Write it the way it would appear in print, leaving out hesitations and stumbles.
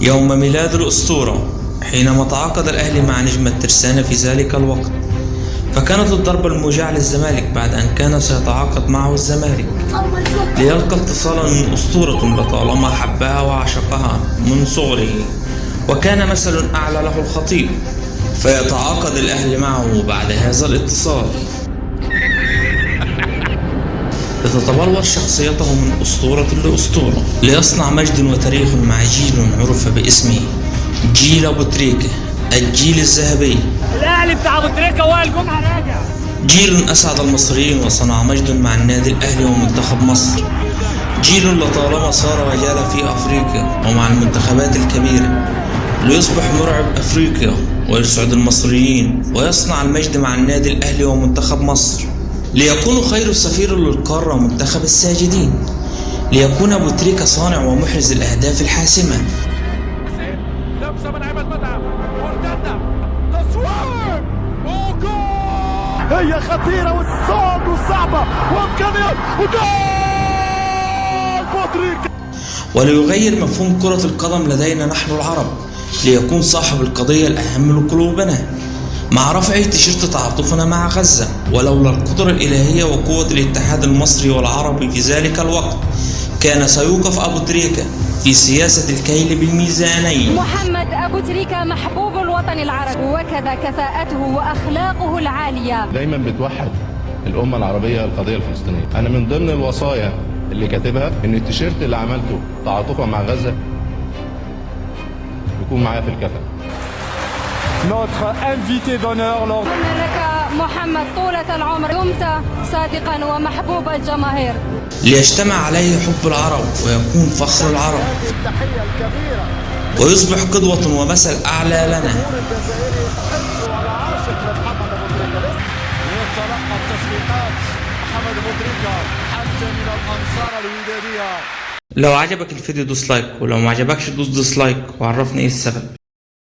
يوم ميلاد الأسطورة حينما تعاقد الأهلي مع نجم الترسانة في ذلك الوقت، فكانت الضربة الموجعة للزمالك بعد أن كان سيتعاقد معه الزمالك، ليلقى اتصالا من أسطورة لطالما حبها وعشقها من صغره، وكان مثل أعلى له الخطيب، فيتعاقد الأهلي معه بعد هذا الاتصال لتتبلور شخصيته من أسطورة لأسطورة، ليصنع مجد وتاريخ مع جيل عرف باسمه جيل أبو تريكة، الجيل الذهبي. الاهلي بتاع ابو تريكه وائل جمعه راجع. جيل أسعد المصريين وصنع مجد مع النادي الأهلي ومنتخب مصر، جيل لطالما صار وجال في أفريقيا ومع المنتخبات الكبيرة، ليصبح مرعب أفريقيا ويسعد المصريين ويصنع المجد مع النادي الأهلي ومنتخب مصر، ليكون خير سفير للقارة منتخب الساجدين، ليكون أبو تريكة صانع ومحرز الأهداف الحاسمة. لمسه من عماد متعب، مرتده، تصويب وجول، هي خطيرة والصعب والصعبة وإمكانيات وجول بوتريكا. وليغير مفهوم كرة القدم لدينا نحن العرب، ليكون صاحب القضية الأهم لقلوبنا مع رفع تيشيرت تعاطفنا مع غزة. ولولا القدرة الإلهية وقوة الاتحاد المصري والعربي في ذلك الوقت كان سيوقف أبو تريكة في سياسة الكيل بالميزانين. محمد أبو تريكة محبوب الوطن العربي، وكذا كفاءته وأخلاقه العالية. دايما بتوحد الأمة العربية القضية الفلسطينية. أنا من ضمن الوصايا اللي كاتبها إن التيشيرت اللي عملته تعاطفا مع غزة يكون معايا في الكفن. Notre invité d'honneur lors أتمنى لك محمد طولة العمر، دمت صادقا ومحبوب الجماهير. ليجتمع عليه حب العرب ويكون فخر العرب، التحية الكبيرة ويصبح قدوة ومثل أعلى لنا. الجزائري حب وعلى عاشق لمحمد أبو تريكة. يتلقى التصفيقات محمد ابو تريكه حتى من الانصار الوداديه. لو عجبك الفيديو دوس like، ولو ما عجبكش دوس dislike وعرفني ايه السبب.